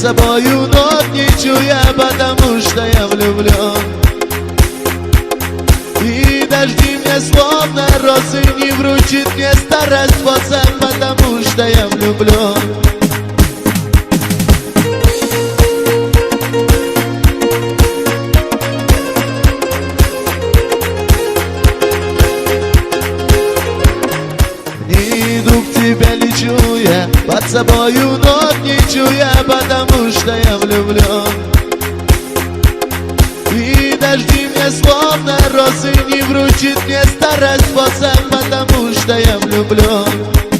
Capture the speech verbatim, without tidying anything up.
Собою нот не чуя, потому что я влюблен. И дожди мне словно розы не вручит мне старость, потому что я влюблен. Ни друг тебя лечу я, под собою нот не чуя, потому что я влюблен. И дожди мне словно розы не вручит мне старость, потому что я влюблен.